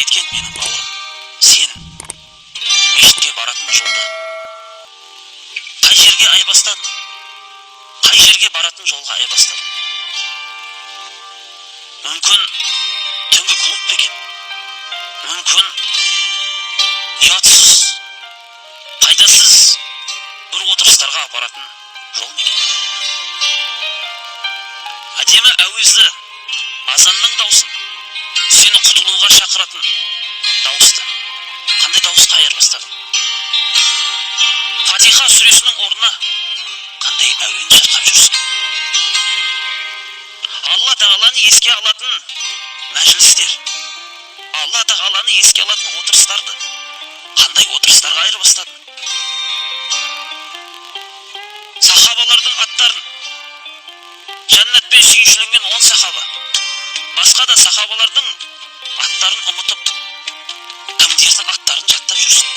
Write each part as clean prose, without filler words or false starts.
кеткен менің бауырым, сен мешітке баратын жолды қай жерге айырбастадың? Қай жерге баратын жолға айырбастадың? Мүмкін, түнгі клуб па екен? Мүмкін, ұятсыз, пайдасыз бір отырыстарға апаратын жол ма екен? Әдемі әуезді азанның даусын, сені құтылуға шақыратын дауысты қандай дауысқа айырбастадың? Фатиха сүресінің орнына қандай әуен шырқап жүрсің? Алла Тағаланы еске алатын мәжілістер, Алла Тағаланы еске алатын отырыстарды қандай отырыстарға айырбастадың? Сахабалардың аттарын, жәннатпен сүйіншіленген 10 сахаба, басқа да сахабалардың аттарын ұмытып, кімдердің аттарын жаттап жүрсің?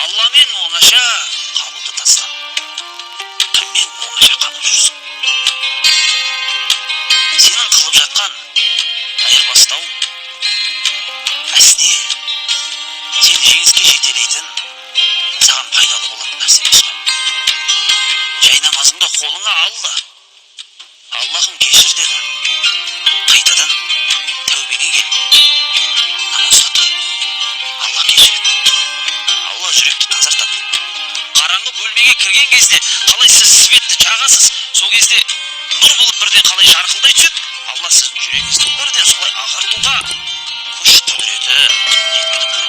Алламен оңаша қалуды тастап, кіммен оңаша қалып жүрсің? Сенің қылып жатқан айырбастауың әсте сені жеңіске жетелейтін, саған пайдалы болатын нәрсе емес қой. Жай намазыңды қолыңа ал да, «Аллахым, кешір» деді, қайтадан тәубеңе кел, намазға тұр. Алла кешіреді, Алла жүректі тазартады. Қараңғы бөлмеге кірген кезде қалай сіз светті жағасыз, сол кезде нұр болып бірден қалай жарқылдай түседі, Алла сіздің жүрегіңізді бірден солай ағартуға күш құдіреті жеткілікті.